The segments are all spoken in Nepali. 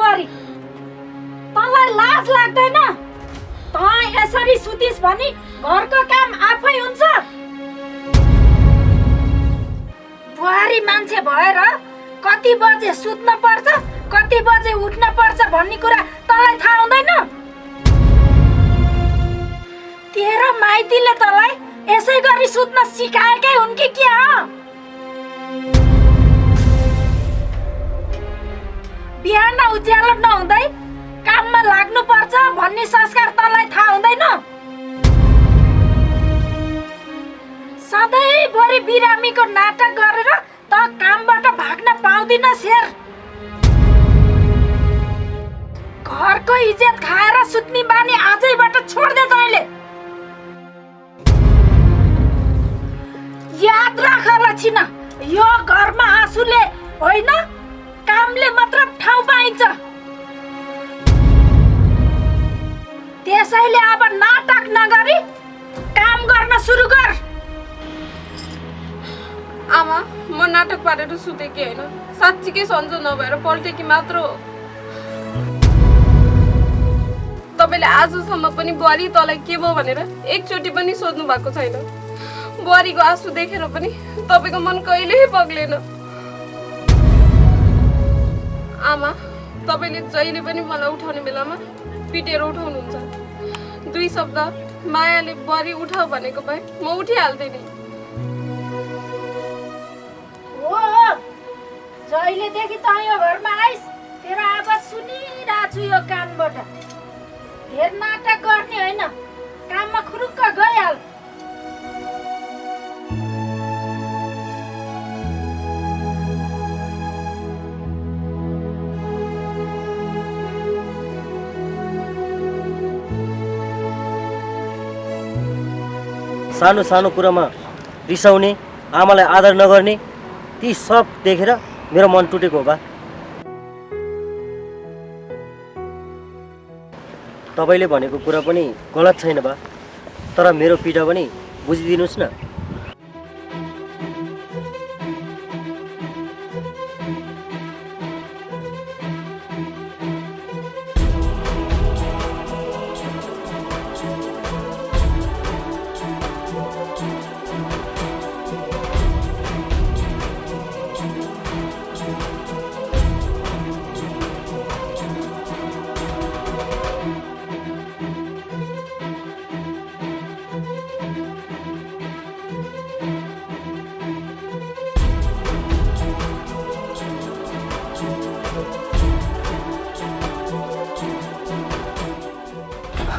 बुहारी तँलाई लाज लाग्दैन तँ यसरी सुतिस भने घरको काम आफै हुन्छ बुहारी मान्छे भएर कति बजे सुत्न पर्छ कति बजे उठ्न पर्छ भन्ने कुरा तँलाई थाहा हुँदैन तेरो माइतीले तँलाई यसै गरी सुत्न सिकाएकै हुन् कि के हो बिहान उज्यालो नहुँदै काममा लाग्नु पर्छ भन्ने संस्कार तँलाई थाहा हुँदैन सधैँभरि बिरामीको नाटक गरेर त कामबाट भाग्न पाउँदिनस् हेर घरको इज्जत खाएर सुत्ने बानी आजैबाट छोड्दे तैँले याद राख लक्षिना यो घरमा आँसुले होइन कामले मात्र ठाउँ पाइन्छ त्यसैले अब नाटक नगरी काम गर्न सुरु गर आमा म नाटक पारेर सुतेकी हैन साच्चीकै सन्चो नभएर पल्टेकी मात्र हो तपाईले आजसम्म पनि बुहारी तँलाई के भयो भनेर एकचोटि पनि सोध्नु भएको छैन बुहारीको आँसु देखेर पनि तपाईको मन कहिल्यै पग्लेन आमा तपाईले जहिले पनि मलाई उठाउने बेलामा पिटेर उठाउनुहुन्छ दुई शब्द मायाले बुहारी उठाउ भनेको भए म उठिहाल्थे नि हो जहिलेदेखि त यो घरमा आइस तेरो आवाज सुनिरहेको छु यो कानबाट धेर नाटक गर्ने होइन काममा खुरुक्क गइहाल सानो सानो कुरामा रिसाउने आमालाई आदर नगर्ने ती सब देखेर मेरो मन टुटेको हो बा तपाईले भनेको कुरा पनि गलत छैन बा तर मेरो पीडा पनि बुझिदिनुस् न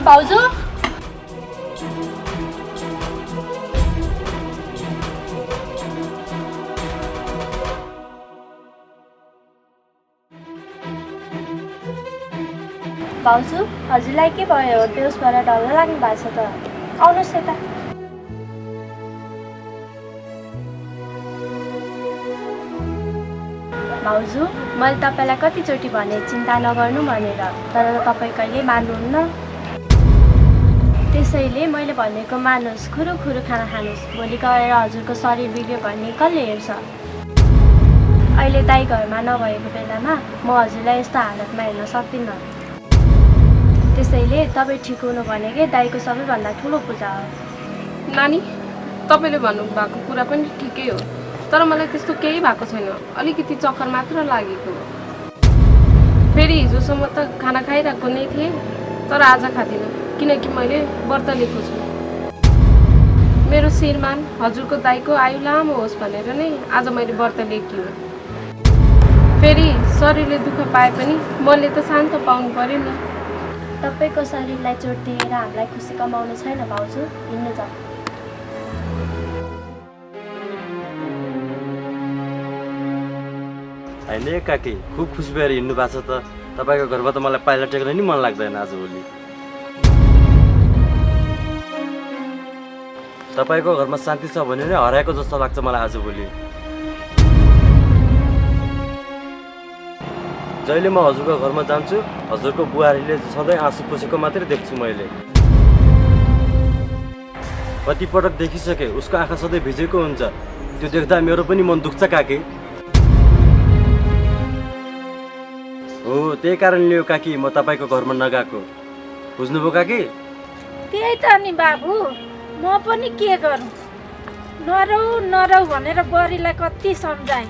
भाउजू भाउजू हजुरलाई के भयो बेहोसबाट ढल्न लाग्नु भएको छ त आउनुहोस् यता भाउजू मैले तपाईँलाई कतिचोटि भने चिन्ता नगर्नु भनेर तर तपाईँ कहिले मान्नुहुन्न त्यसैले मैले भनेको मान्नुहोस् खुरु खुरु खाना खानुहोस् भोलि गएर हजुरको शरीर बिग्रियो भने कसले हेर्छ अहिले दाइ घरमा नभएको बेलामा म हजुरलाई यस्तो हालतमा हेर्न सक्दिनँ त्यसैले तपाईँ ठिक हुनु भनेकै दाइको सबैभन्दा ठुलो पूजा हो नानी तपाईले भन्नुभएको कुरा पनि ठिकै हो तर मलाई त्यस्तो केही भएको छैन अलिकति चक्कर मात्र लागेको फेरि हिजोसम्म त खाना खाइरहेको नै थिएँ तर आज खादिनँ किनकि मैले व्रत लिएको छु मेरो श्रीमान हजुरको दाइको आयु लामो होस् भनेर नै आज मैले व्रत लिएकी हो फेरि शरीरले दुःख पाए पनि मनले त शान्त पाउनु पर्यो नि तपाईँको शरीरलाई चोट दिएर हामीलाई खुसी कमाउनु छैन भाउजू हिँड्नु जाऊ होइन काकी खुब खुसी भएर हिँड्नु भएको छ त तपाईँको घरमा त मलाई पाइला टेक्न नि मन लाग्दैन आजभोलि तपाईँको घरमा शान्ति छ भने नै हराएको जस्तो लाग्छ मलाई आजभोलि जहिले म हजुरको घरमा जान्छु हजुरको बुहारीले सधैँ आँसु पोसेको मात्रै देख्छु मैले कतिपटक देखिसके उसको आँखा सधैँ भिजेको हुन्छ त्यो देख्दा मेरो पनि मन दुख्छ काकी हो त्यही कारणले हो काकी म तपाईँको घरमा नगएको। बुझ्नुभयो काकी? त्यही त नि बाबु, म पनि के गरौँ, नरौ नरौ भनेर बुहारीलाई कति सम्झाएँ,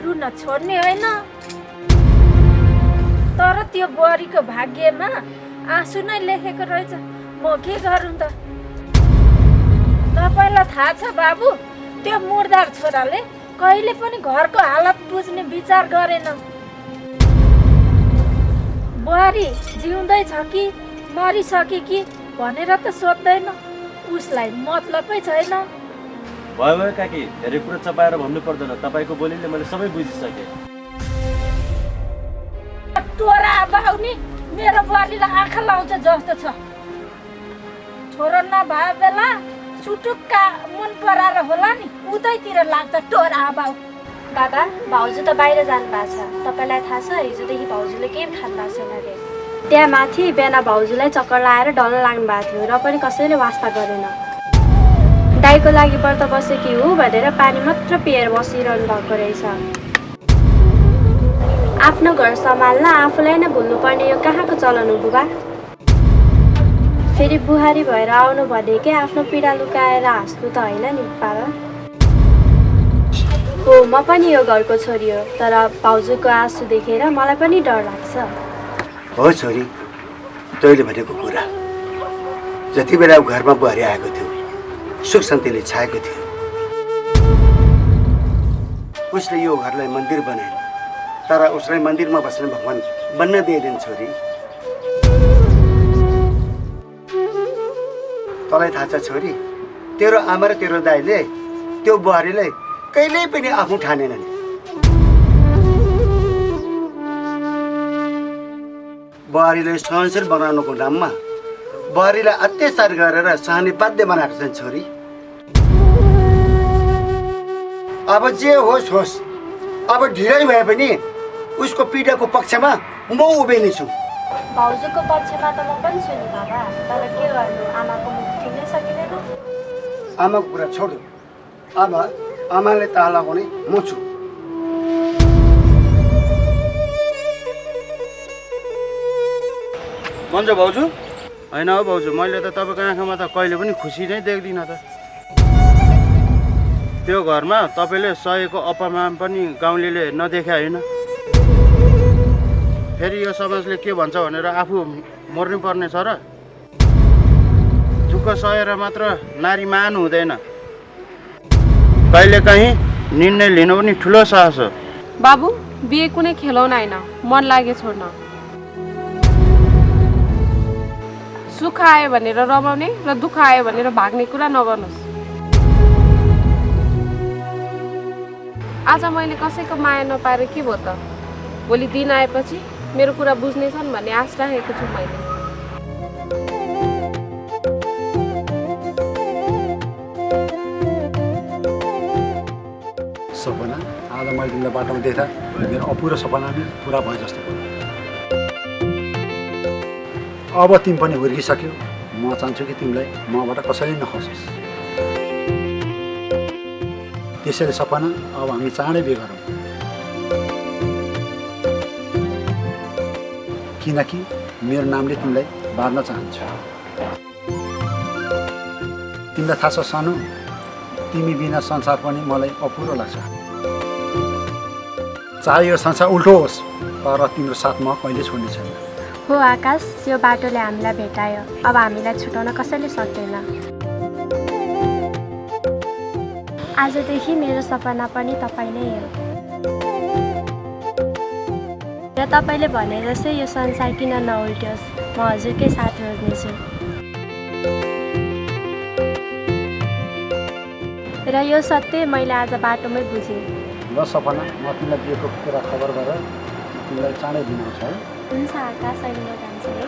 रुन छोड्ने होइन। तर त्यो बुहारीको भाग्यमा आँसु नै लेखेको रहेछ, म के गरौँ त। तपाईँलाई थाहा छ बाबु, त्यो मुर्दार छोराले कहिले पनि घरको हालत बुझ्ने विचार गरेन। बुहारी जिउँदै छ कि मरिसके कि भनेर त सोध्दैन, उसलाई मतलबै छैन। भयो भयो काकी, धेरै कुरा चपाएर भन्नु पर्दैन। तपाईँको बोलीले मैले सबै बुझिसकेँ। टोरा बाउ नि मेरो बुहारीलाई आँखा लाउँछ जस्तो छ। छोरो नभए बेला सुटुक्का मन पराएर होला नि, उतैतिर लाग्छ टोरा बाउ। बाबा, भाउजू त बाहिर जानु भएको छ। तपाईँलाई थाहा छ, हिजोदेखि भाउजूले केही खानु भएको छैन अरे। त्यहाँ माथि बिहान भाउजूलाई चक्कर लगाएर डल्लो लाग्नु भएको थियो र पनि कसैले वास्ता गरेन। दाइको लागि व्रत बसेकी हो भनेर पानी मात्र पिएर बसिरहनु भएको रहेछ। आफ्नो घर सम्हाल्न आफूलाई नै भुल्नुपर्ने यो कहाँको चलन हो बुबा? फेरि बुहारी भएर आउनु भनेकै आफ्नो पीडा लुकाएर हाँस्नु त होइन नि बाबा। हो, म पनि यो घरको छोरी हो, तर भाउजूको आँसु देखेर मलाई पनि डर लाग्छ। हो छोरी, तैँले भनेको कुरा। जति बेला घरमा बुहारी आएको थियो, सुख शान्तिले छाएको थियो। उसले यो घरलाई मन्दिर बनाए, तर उसलाई मन्दिरमा बस्ने भगवान बन्न दिएनन् छोरी। तँलाई थाहा छ छोरी, तेरो आमा र तेरो दाइले त्यो बुहारीलाई कहिल्यै पनि आफू ठानेनन्। बुहारीलाई सहनशील बनाउनुको नाममा बुहारीलाई अत्याचार गरेर सहने बाध्य बनाएको छन् छोरी। अब जे होस् होस्, अब ढिलै भए पनि उसको पीडाको पक्षमा म उभिने छु। भाउजूको पक्षमा त म पनि छु नि बाबा, तर के गर्नु, आमाको मुख थिच्नै सकिँदैन। आमाको कुरा छोड्यो, अब आमाले ताह लगाउने म छु। भन्छ भाउजू? होइन हो भाउजू, मैले त तपाईँको आँखामा त कहिले पनि खुसी नै देख्दिनँ त। त्यो घरमा तपाईँले सहेको अपमान पनि गाउँलेले नदेखे होइन। फेरि यो समाजले के भन्छ भनेर आफू मर्नुपर्ने छ र? दुःख सहेर मात्र नारी मान हुँदैन, कहिलेकाहीँ निर्णय लिनु पनि ठुलो साहस हो। बाबु, बिहे कुनै खेलाउन होइन, मन लाग्यो छोड्न। सुख आयो भनेर रमाउने र दुःख आयो भनेर भाग्ने कुरा नगर्नुहोस्। आज मैले कसैको माया नपाएर के भयो त? भोलि दिन आएपछि मेरो कुरा बुझ्नेछन् भन्ने आश राखेको छु मैले। सपना, आज मैले तिमीलाई बाटोमा देख्दा मेरो अपुरो सपना नै पुरा भयो जस्तो भयो। अब तिमी पनि हुर्किसक्यौ, म चाहन्छु कि तिमीलाई मबाट कसैले नखसोस्। त्यसैले सपना, अब हामी चाँडै बिहे गरौँ, किनकि मेरो नामले तिमीलाई बाँध्न चाहन्छु। तिमीलाई थाहा छ सानो, तिमी बिना संसार पनि मलाई अपुरो लाग्छ। चाहे यो संसार उल्टो होस्, तर तिम्रो साथ म कहिले छोड्ने छैन। हो आकाश, यो बाटोले हामीलाई भेटायो, अब हामीलाई छुटाउन कसैले सक्दैन। आजदेखि मेरो सपना पनि तपाईँ नै हो, र तपाईँले भने जस्तै यो संसार किन नउल्ट्योस्, म हजुरकै साथ रोज्नेछु। र यो सत्य मैले आज बाटोमै बुझेँ। ल सपना, म तिमीलाई दिएको कुरा खबर गरेर तिमीलाई चाँडै दिनुहुन्छ है। हुन्छ आकाश, अहिले म जान्छु है।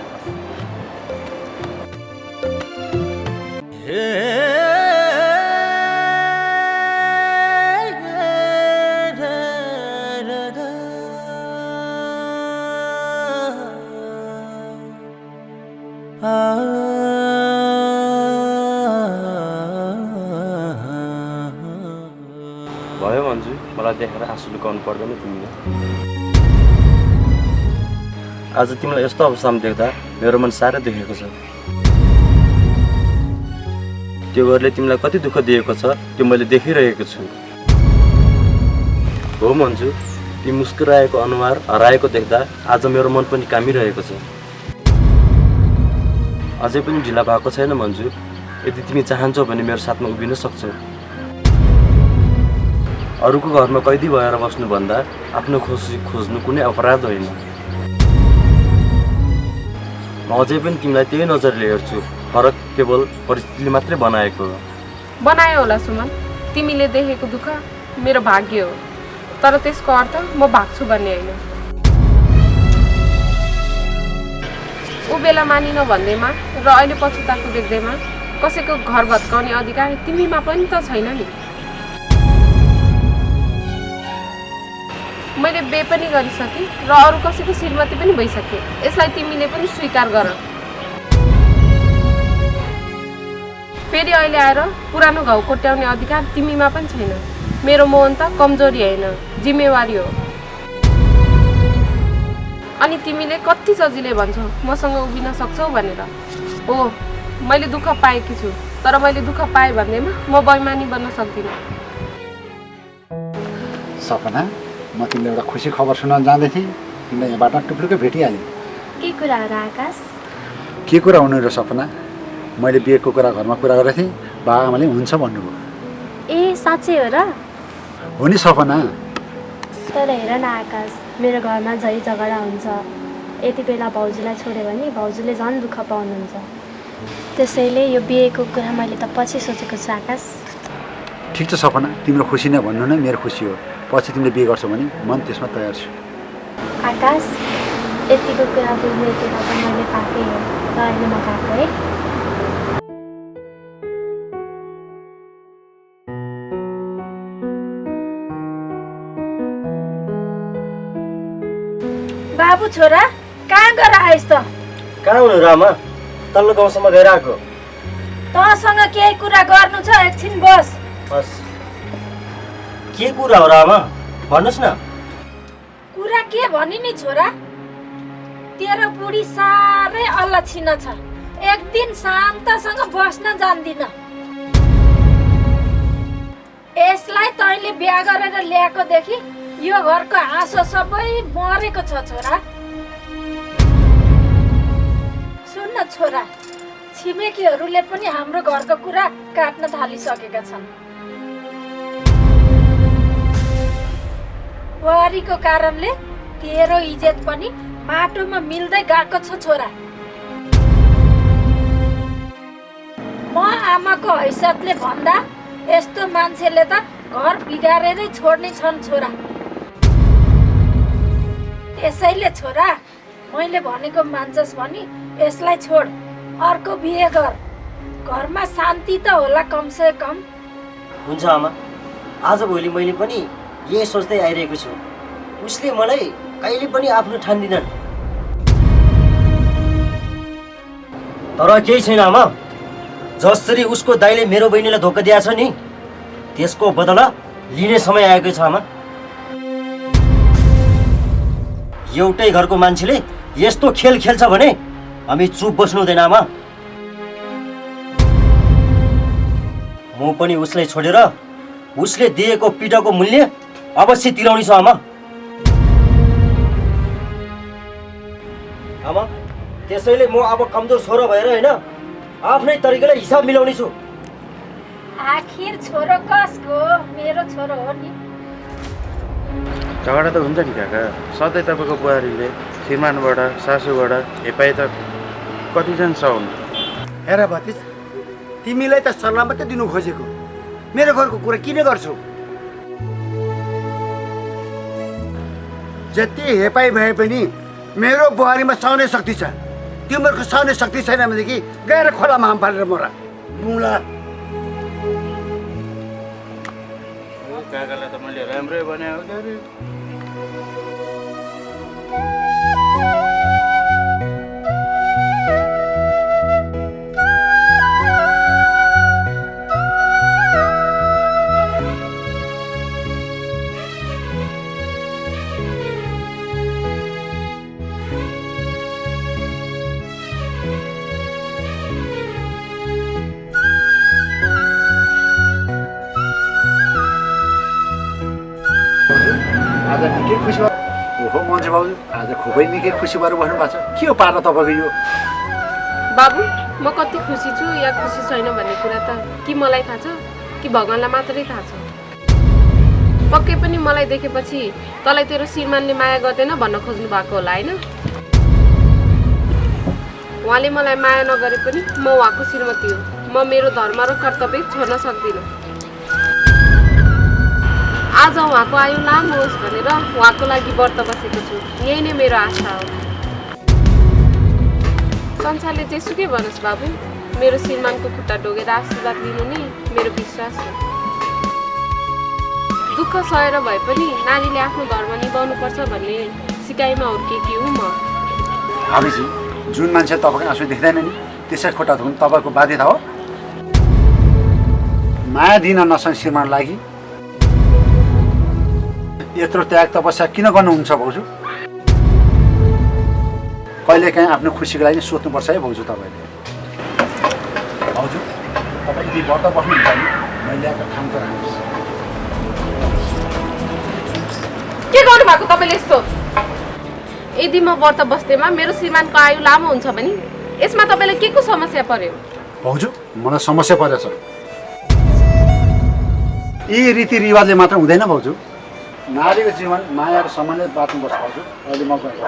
भयो मन्जु, मलाई देखेर आँसु लुकाउनु पर्दैन तिमीले। आज तिमीलाई यस्तो अवस्थामा देख्दा मेरो मन साह्रै दुखेको छ। त्यो घरले तिमीलाई कति दुःख दिएको छ त्यो मैले देखिरहेको छु। हो मन्जु, ती मुस्कुराएको अनुहार हराएको देख्दा आज मेरो मन पनि कामिरहेको छ। अझै पनि ढिला भएको छैन मन्जु। यदि तिमी चाहन्छौ भने मेरो साथमा उभिन सक्छौ। अरूको घरमा कैदी भएर बस्नुभन्दा आफ्नो खुसी खोज्नु कुनै अपराध होइन। म अझै पनि तिमीलाई त्यही नजरले हेर्छु। फरक केवल परिस्थितिले मात्रै बनाएको हो। बनायो होला सुमन, तिमीले देखेको दुःख मेरो भाग्य हो, तर त्यसको अर्थ म भाग्छु भन्ने होइन। ऊ बेला मानिन भन्दैमा र अहिले पछुताको देख्दैमा कसैको घर भत्काउने अधिकार तिमीमा पनि त छैन नि। मैले बे पनि गरिसकेँ र अरू कसैको श्रीमती पनि भइसकेँ। यसलाई तिमीले पनि स्वीकार गर। फेरि अहिले आएर पुरानो घाउ कोट्याउने अधिकार तिमीमा पनि छैन। मेरो मोहन त कमजोरी होइन, जिम्मेवारी हो। अनि तिमीले कति सजिलै भन्छौ मसँग उभिन सक्छौ भनेर। हो, मैले दुःख पाएकी छु, तर मैले दुःख पाएँ भन्दैमा म बैमानी बन्न सक्दिनँ। सपना, म तिमीलाई एउटा खुसी खबर सुनाउन जाँदै थिएँ, तिमीलाई यहाँबाट टुप्लुकै भेटिहालेँ। के कुरा हो र आकाश? के कुरा हुनु र सपना, मैले बिहेको कुरा घरमा कुरा गरेको थिएँ, बाबाआमाले हुन्छ भन्नुभयो। ए साँच्चै हो र? हो नि सपना। तर हेर न आकाश, मेरो घरमा झै झगडा हुन्छ। यति बेला भाउजूलाई छोड्यो भने भाउजूले झन् दुःख पाउनुहुन्छ। त्यसैले यो बिहेको कुरा मैले त पछि सोचेको छु आकाश। ठिक छ सपना, तिम्रो खुसी नै भन्नु नै मेरो खुसी हो। पछि तिमीले बिहे गर्छौ भने मन त्यसमा तयार छु। आकाश, यतिको कुरा बुझ्ने कुरा त मैले पाएकै हो, र अहिले म गएको है। बाबु छोरा कहाँ गएर आइस त? कहाँ हुनु र आमा? तल्लो गाउँसम्म गएर आएको। तँसँग केही कुरा गर्नु छ? एकछिन बस। बस। के कुरा हो र आमा? भन्नुहोस् न। कुरा के भनि नि छोरा, तेरो बुढी साह्रै अलक्षिण छ। एक दिन शान्तसँग बस्न जान्दिन। यसलाई तैँले बिहा गरेर ल्याएकोदेखि यो घरको हाँसो सबै मरेको छ छोरा। सुन्न छोरा, छिमेकीहरूले पनि हाम्रो घरको कुरा काट्न थालिसकेका छन्। बुहारीको कारणले तेरो इज्जत पनि माटोमा मिल्दै गएको छ छोरा। म आमाको हैसियतले भन्दा यस्तो मान्छेले त घर बिगारेरै छोड्ने छन् छोरा। त्यसैले छोरा, मैले भनेको मान्छस् भनी यसलाई छोड, अर्को बिहे गर। घरमा शान्ति त होला कमसे कम। हुन्छ आमा, आजभोलि मैले पनि यही सोच्दै आइरहेको छु। उसले मलाई कहिले पनि आफ्नो ठान्दिनन्। तर केही छैन आमा, जसरी उसको दाइले मेरो बहिनीलाई धोका दिएको छ नि, त्यसको बदला लिने समय आएको छ आमा। एउटै घरको मान्छेले यस्तो खेल खेल्छ भने हामी चुप बस्नु हुँदैन आमा। म पनि उसलाई छोडेर उसले दिएको पिटाको मूल्य अवश्य तिराउने छु आमा। आमा, त्यसैले म अब कमजोर छोरो भएर होइन, आफ्नै तरिकाले हिसाब मिलाउने छु। आखिर छोरो कसको? मेरो छोरो हो नि। झगडा त हुन्छ नि काका। सधैँ तपाईँको बुहारीले श्रीमानबाट सासूबाट हेपाइ त कतिजना सहनु। हेर भतिज, तिमीलाई त सल्लाह मात्रै दिनु खोजेको, मेरो घरको कुरा किन गर्छौ? जति हेपाइ भए पनि मेरो बुहारीमा सहने शक्ति छ। तिमीहरूको सहने शक्ति छैन भनेदेखि गएर खोलामा हाम फालेर मर बुला। काकालाई त मैले राम्रै भने हो क्या। मान्छे भाउजू आज खुबै निकै खुसी भएर बस्नु भएको छ के हो पारा तपाईँको यो बाबु म कति खुसी छु या खुसी छैन भन्ने कुरा त कि मलाई थाहा छ कि भगवान्लाई मात्रै थाहा छ। पक्कै पनि मलाई देखेपछि तँलाई तेरो श्रीमानले माया गर्दैन भन्न खोज्नु भएको होला होइन? उहाँले मलाई माया नगरे पनि म उहाँको श्रीमती हो। म मेरो धर्म र कर्तव्य छोड्न सक्दिनँ। आज उहाँको आयु लामो होस् भनेर उहाँको लागि व्रत बसेको छु। यही नै मेरो आशा हो। संसारले जेसुकै भनोस् बाबु, मेरो श्रीमानको खुट्टा डोगेर आशीर्वाद लिनु नै मेरो विश्वास हो। दुःख सहेर भए पनि नारीले आफ्नो धर्म निभाउनुपर्छ भन्ने सिकाइमा हुर्केकी हुँ म। भाबीजी जुन मान्छे तपाईँको आँसु देख्दैन नि त्यसै खुट्टा धुनु तपाईँको बाध्यता हो। माया दिन नसक्ने श्रीमान लागि यत्रो त्याग तपस्या किन गर्नुहुन्छ भाउजू? कहिलेकाहीँ आफ्नो खुसीको लागि सोच्नुपर्छ है भाउजू तपाईँले। भाउजू तपाईँ यदि व्रत बस्नुहुन्छ भने मैले ल्याएको खानको राख्नुहोस्। के गर्नु भएको तपाईँले यस्तो? यदि म व्रत बस्दैमा मेरो श्रीमानको आयु लामो हुन्छ भने यसमा तपाईँलाई के को समस्या पर्यो? भाउजू मलाई समस्या परेछ। यी रीतिरिवाजले मात्र हुँदैन भाउजू। नारीको जीवन माया र सम्मानले बाँच्नुपर्छ भाउजू। अहिले म गएको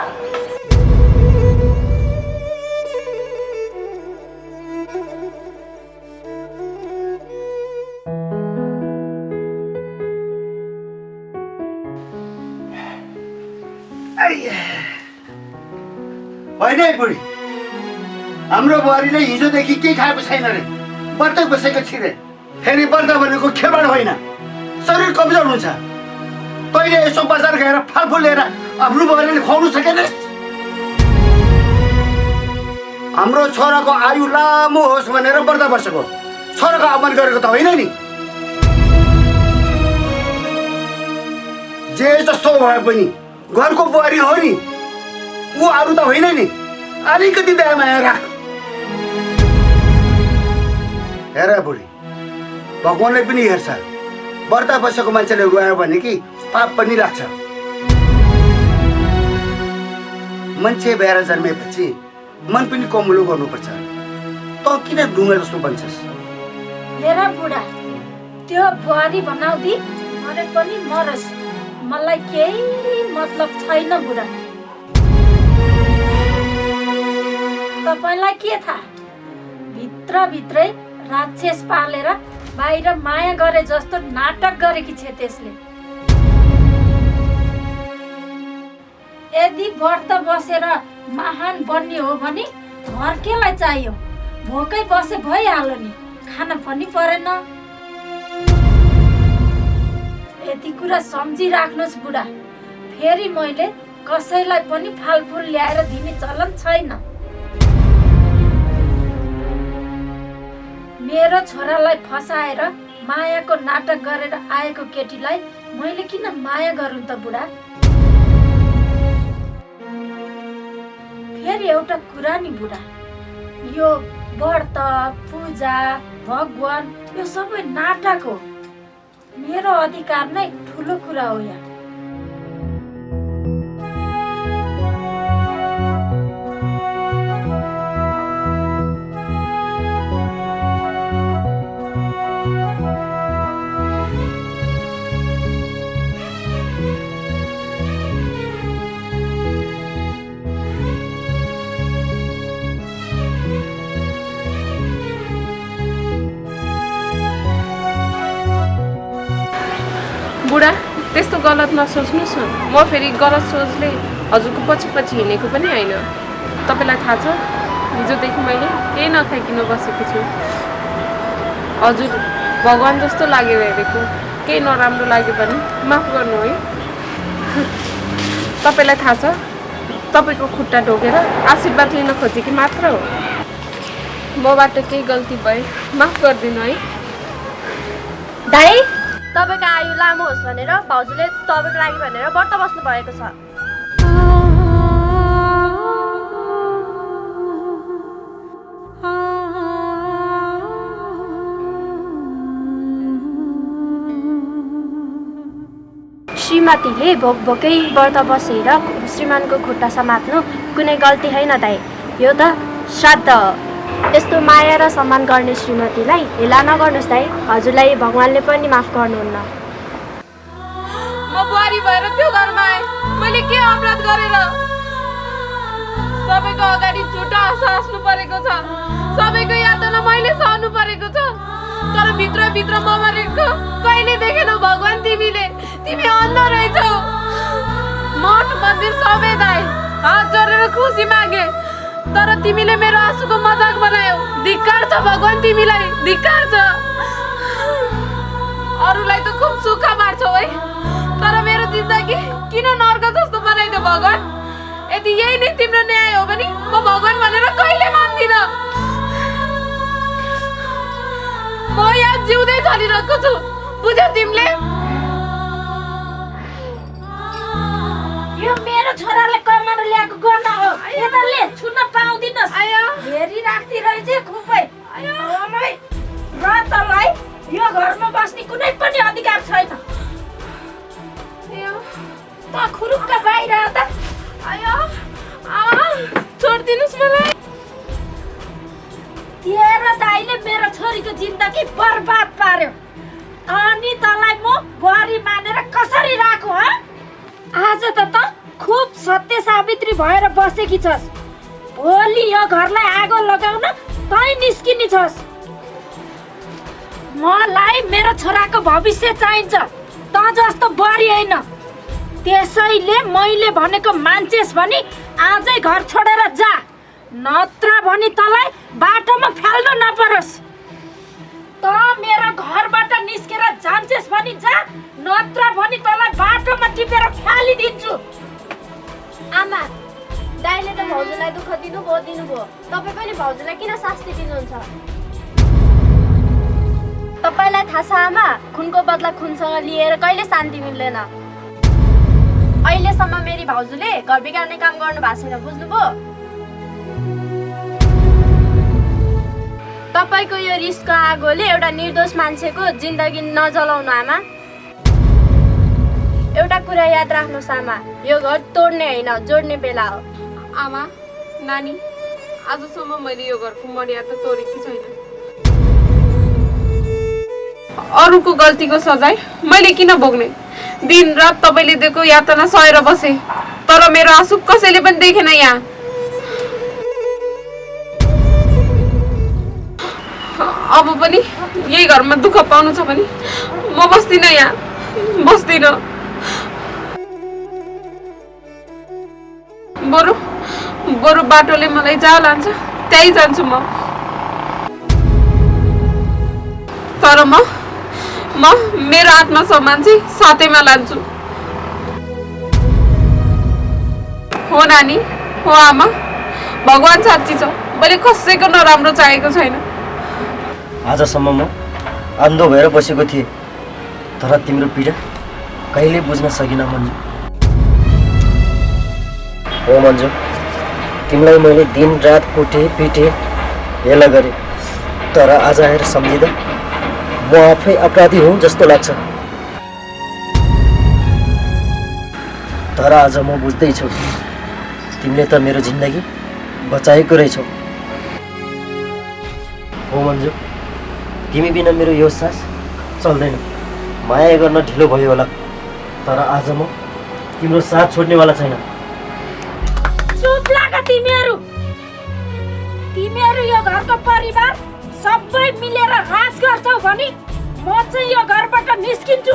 होइन है बुढी, हाम्रो बुहारीले हिजोदेखि केही खाएको छैन रे, व्रतै बसेको छिरे। फेरि व्रत भनेको खेलबाड होइन, शरीर कमजोर हुन्छ। तैँले यसो बजार गएर फलफुल लिएर आफ्नो बुहारीले खुवाउनु सकेन? हाम्रो छोराको आयु लामो होस् भनेर व्रत बसेको, छोराको अपमान गरेको त होइन नि। जे जस्तो भए पनि घरको बुहारी हो नि, ऊ अरू त होइन नि। अलिकति दया माया राख। हेर बुढी, भगवानले पनि हेर्छ। व्रत बसेको मान्छेले रुवायो भने कि पाप पनि लाग्छ। मान्छे भएर जन्मेपछि मन पनि कमुलो गर्नुपर्छ। त किन ढुङ्गा जस्तो बन्छस्? हेर बुढा, त्यो बुहारी बनाउँदी मरे पनि मरोस्, मलाई केही मतलब छैन बुढा। तपाईँलाई के थाहा, भित्रभित्रै राक्षस पालेर बाहिर माया गरे जस्तो नाटक गरेकी छे त्यसले। यदि व्रत बसेर महान बन्ने हो भने घर केलाई चाहियो? भोकै बसे भइहाल्यो नि, खान पनि परेन। यति कुरा सम्झिराख्नुहोस् बुढा। फेरि मैले कसैलाई पनि फलफुल ल्याएर दिने चलन छैन। मेरो छोरालाई फसाएर मायाको नाटक गरेर आएको केटीलाई मैले किन माया गरौँ त बुढा? फेरि एउटा कुरा नि बुढा, यो व्रत पूजा भगवान यो सबै नाटक हो। मेरो अधिकार नै ठुलो कुरा हो यहाँ। बुढा त्यस्तो गलत नसोच्नुहोस् न। म फेरि गलत सोचले हजुरको पछि पछि हिँडेको पनि होइन। तपाईँलाई थाहा छ, हिजोदेखि मैले केही नखाइकन बसेको छु। हजुर भगवान् जस्तो लाग्यो हेरेको, केही नराम्रो लाग्यो भने माफ गर्नु है। तपाईँलाई थाहा छ, तपाईँको खुट्टा ढोकेर आशीर्वाद लिन खोजेकी मात्र हो। मबाट केही गल्ती भए माफ गरिदिनु है। दाइ, तपाईँको आयु लामो होस् भनेर भाउजूले तपाईँको लागि भनेर व्रत बस्नु भएको छ। श्रीमतीले भोकै व्रत बसेर श्रीमानको खुट्टा समात्नु कुनै गल्ती होइन दाइ, यो त श्राद्ध हो। यस्तो माया र सम्मान गर्ने श्रीमतीलाई हेला नगर्नुहोस् दाइ, हजुरलाई भगवान्ले पनि माफ गर्नुहुन्न। म बुहारी भएर त्यो घरमा आएँ, मैले के अपराध गरेर? सबैको अगाडि झुटा हाँस्नु परेको छ, सबैको यातना मैले सहनु परेको छ, तर भित्रभित्र म मरेको कहिले देखेनौ भगवान् तिमीले? तिमी अन्ध रहेछौ। मठ मन्दिर सबै दाइ हात जोडेर खुसी मागे, तर तिमीले मेरो आँसुको मजाक बनायौ। धिक्कार छ भगवान् तिमीलाई, धिक्कार छ। अरूलाई त खुब सुख बाँड्छौ है, तर मेरो जिन्दगी किन नर्क जस्तो बनाइदियो भगवान्? यदि यही नै तिम्रो न्याय हो भने म भगवान् भनेर कहिले मान्दिन। म यहाँ जिउँदै चलिरहेको छु, बुझ्यौ तिमीले? यो मेरो छोराले कमाएर ल्याएको गहना हो, यताले छुन पाउँदिनस्। हेरी राख्दै रहेछ खुबै। आमै र तँलाई यो घरमा बस्ने कुनै पनि अधिकार छैन। त खुरुक्क बाहिर त। छोडिदिनुहोस् मलाई। तेरो दाइले मेरो छोरीको जिन्दगी बर्बाद पार्यो, अनि तँलाई म बुहारी मानेर कसरी राखु? आज त खुब सत्य सावित्री भएर बसेकी छस्, भोलि यो घरलाई आगो लगाउन तै निस्किने छस्। मलाई मेरो छोराको भविष्य चाहिन्छ, त जस्तो बुहारी होइन। त्यसैले मैले भनेको मान्छेस् भने आजै घर छोडेर जा, नत्र भने तँलाई बाटोमा फाल्नु नपरोस्। त मेरो घरबाट निस्केर जान्छेस् भने जा, नत्र भने तँलाई बाटोमा टिपेर फालिदिन्छु। आमा, दाइले त भाउजूलाई दुःख दिनुभयो, तपाईँ पनि भाउजूलाई किन शास्ति दिनुहुन्छ? तपाईँलाई थाहा छ आमा, खुनको बदला खुनसँग लिएर कहिले शान्ति मिल्दैन। अहिलेसम्म मेरी भाउजूले घर बिगार्ने काम गर्नु भएको छैन, बुझ्नुभयो? तपाईँको यो रिसको आगोले एउटा निर्दोष मान्छेको जिन्दगी नजलाउनु आमा। एउटा कुरा याद राख्नुहोस् आमा, यो घर तोड्ने होइन जोड्ने बेला हो। आमा, नानी, आजसम्म मैले यो घरको मर्यादा तोडेकी छैन। अरूको गल्तीको सजाय मैले किन भोग्ने? दिन रात तपाईँले दिएको यातना सहेर बसे, तर मेरो आँसु कसैले पनि देखेन यहाँ। अब पनि यही घरमा दुःख पाउनु छ भने म बस्दिनँ, यहाँ बस्दिनँ। बरु बाटोले मलाई जहाँ लान्छ त्यही जान्छु म। तर म मेरो आत्मसम्मान चाहिँ साथैमा लान्छु। हो नानी, हो आमा, भगवान् साँच्ची छ, मैले कसैको नराम्रो चाहेको छैन। आजसम्म म अन्धो भएर बसेको थिएँ, तर तिम्रो पीडा कहिले बुझ्न सकिनँ मन्जु। हो मन्जु, तिमीलाई मैले दिन रात कुटे पिटे हेला गरेँ, तर आज आएर सम्झिँदा म आफै अपराधी हुँ जस्तो लाग्छ। तर आज म बुझ्दैछु, तिमीले त मेरो जिन्दगी बचाएको रहेछौ। हो मन्जु, तिमी बिना मेरो यो सास चल्दैन। माया गर्न ढिलो भयो होला, तर आज म तिम्रो साथ छोड्नेवाला छैन। चुप लाग तिमीहरू यो घरको परिवार सबै मिलेर राज गर्छौ भने म चाहिँ यो घरबाट निस्किन्छु।